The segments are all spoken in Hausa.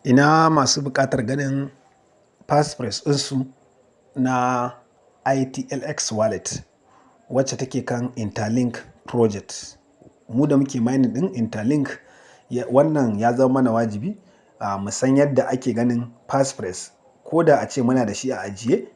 Ina masu buƙatar ganin passphrase ɗinsu na ITLX wallet wacce take kan Interlink project. Mu da muke mining ɗin Interlink, wannan ya zama mana wajibi mu san yadda ake ganin passphrase. Ko da a ce muna da shi a ajiye,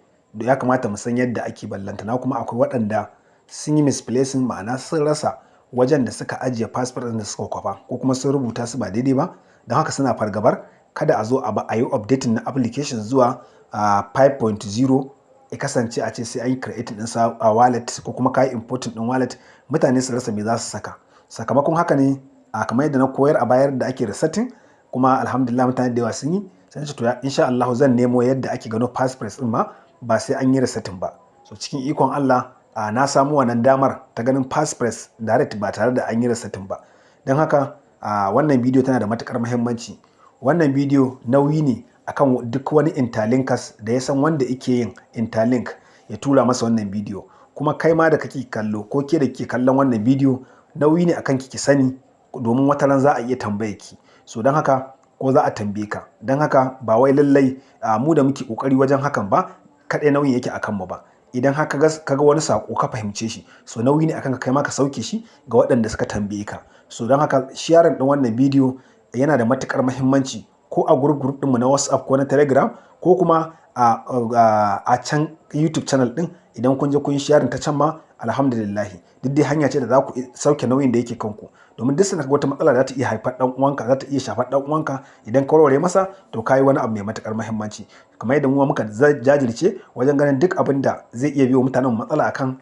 ya kamata mu san yadda ake ballantana kuma akwai waɗanda sun yi misplacing, ma'ana sun rasa wajen da suka ajiye passphrase ɗin da suka kwafa, ko kuma sun rubuta su ba daidai ba. Don haka suna fargabar kada a zo a yi updating na application zuwa 5.0, ya kasance a ce sai an yi creating ɗin a wallet ko kuma ka yi importing ɗin wallet, mutane su rasa me za su saka. Sakamakon haka ne, kamar yadda na koyar a bayar da ake resetting, kuma alhamdulillah mutane da yawa sun yi, sai ce to insha Allah zan nemo yadda ake gano passphrase ɗin ma ba sai an yi resetting ba. So cikin ikon Allah na samu wannan damar ta ganin passphrase direct ba tare da an yi resetting ba. Don haka wannan bidiyo tana da matukar muhimmanci. Wannan bidiyo nauyi ne akan duk wani interlinkers da ya san wanda yake yin Interlink, ya tura masa wannan bidiyo. Kuma kai ma da kake kallo, ko ke da ke kallon wannan bidiyo, nauyi ne akan ki sani, domin wata ran za a iya tambaye ki. So don haka, ko za a tambaye ka. Don haka ba wai lallai mu da muke kokari wajen hakan ba kaɗai nauyin yake akan mu ba. Idan haka ka ga wani sako ka fahimce shi, so nauyi ne akan ka kai ma ka sauke shi ga waɗanda suka tambaye ka. So don haka sharing ɗin wannan bidiyo yana da matukar muhimmanci, ko a group group ɗinmu na WhatsApp ko na Telegram, ko kuma a can YouTube channel ɗin. Idan kun je kun sharing ta can ma, alhamdulillahi, duk dai hanya ce da za ku sauke nauyin da yake kanku. Domin duk sanda wata matsala za ta iya haifar dan uwanka, za ta iya shafar dan uwanka, idan ka warware masa, to kayi wani abu mai matukar muhimmanci. Kamar yadda mu muka jajirce wajen ganin duk abin da zai iya biyo mutanen matsala akan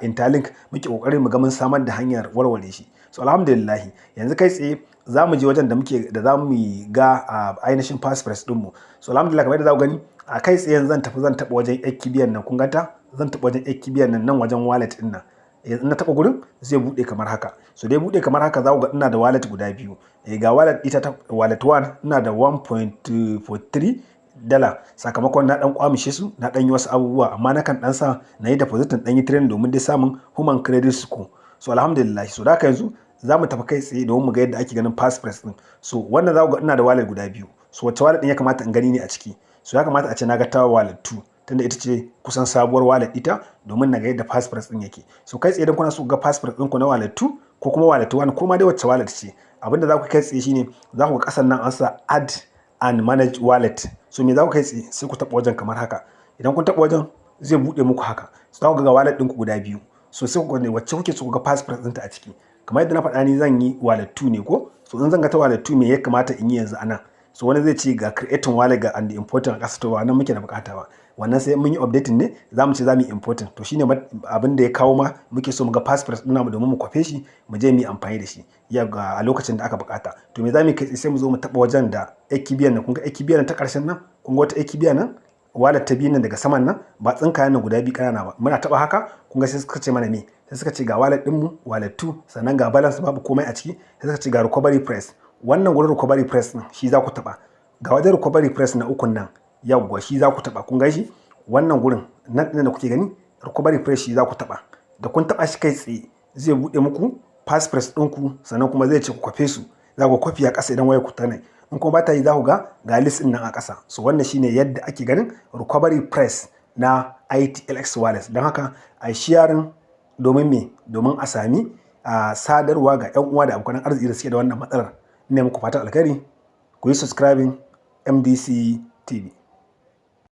Interlink, muke kokarin mu ga mun samar da hanyar warware shi. So alhamdulillah, yanzu kai tsaye za mu je wajen da muke da za mu ga ainihin passphrase ɗinmu. So alhamdulillah, kamar yadda za ku gani, a kai tsaye zan tafi, zan taɓa wajen yan kibiyan nan. Kun ganta? Zan taɓa wajen yan kibiyan nan, nan wajen wallet ɗin nan. In na taɓa gurin, zai buɗe kamar haka. So dai buɗe kamar haka, za ku ga ina da wallet guda biyu. Ga wallet ita ta wallet 1, ina da $1.43, sakamakon na dan kwamishe su, na dan yi wasu abubuwa, amma na kan dan sa na yi deposit, dan yi trading domin dai samun human credit score. So alhamdulillah. So da haka yanzu za mu tafi kai tsaye domin mu ga yadda ake ganin passphrase din. So wannan za ku ga ina da wallet guda biyu. So wacce wallet din ya kamata in gani ne a ciki? So ya kamata a ce na ga ta wallet 2, tunda ita ce kusan sabuwar wallet ita, domin na ga yadda passphrase din yake. So kai tsaye, idan kuna so ga passphrase ɗinku na wallet 2 ko kuma wallet 1, ko ma dai wacce wallet ce, abinda za ku kai tsaye shine za ku ga kasan nan an sa "Add and manage wallet". So me za ku kai tsaye? Sai ku taɓa wajen kamar haka. Idan kun taɓa wajen, zai buɗe muku haka. So za ku ga wallet ɗinku guda biyu. So sai ku ga wacce kuke so ku ga passphrase ɗinta a ciki. Kamar yadda na faɗa, ni zan yi wallet 2 ne ko? So in zan ga ta wallet 2, me ya kamata in yi yanzu anan? So wani zai ce ga "Creating wallet" ga "And importing" a ƙasa. To ba nan muke da bukata ba. Wannan sai mun yi updating ne za mu ce za mu yi importing. To shine abin da ya kawo ma muke so mu ga passphrase ɗin namu, domin mu kwafe shi, mu je mu yi amfani da shi ya ga a lokacin da aka bukata. To me za mu kai? Sai mu zo mu taɓa wajen da kibiyan nan. Kun ga kibiyan ta ƙarshen nan? Kun ga wata kibiya nan, wallet ta biyu nan daga saman nan, ba tsinkayen nan guda biyu ƙanana ba. Muna taɓa haka, kun ga sai suka ce mana me? Sai suka ce ga wallet ɗinmu, wallet 2, sannan ga balance, babu komai a ciki. Sai suka ce ga recovery phrase. Wannan gurin recovery phrase ɗin shi za ku taɓa. Ga wajen recovery phrase na ukun nan, yawwa, shi za ku taɓa. Kun ga shi, wannan gurin nan ɗin da kuke gani, recovery phrase, shi za ku taɓa. Da kun taɓa shi, kai tsaye zai buɗe muku passphrase ɗinku, sannan kuma zai ce ku kwafe su. Za ku kwafi a ƙasa idan wayar ku tana. In kuma ba ta yi, za ku ga ga list ɗin nan a ƙasa. So wannan shine yadda ake ganin recovery phrase na ITLX wallet. Don haka a sharing, domin me? Domin a sami a sadarwa ga 'yan uwa da abokan arziki da suke da wannan matsalar. Ina muku fatan alkhairi. Ku yi subscribing MDC TV.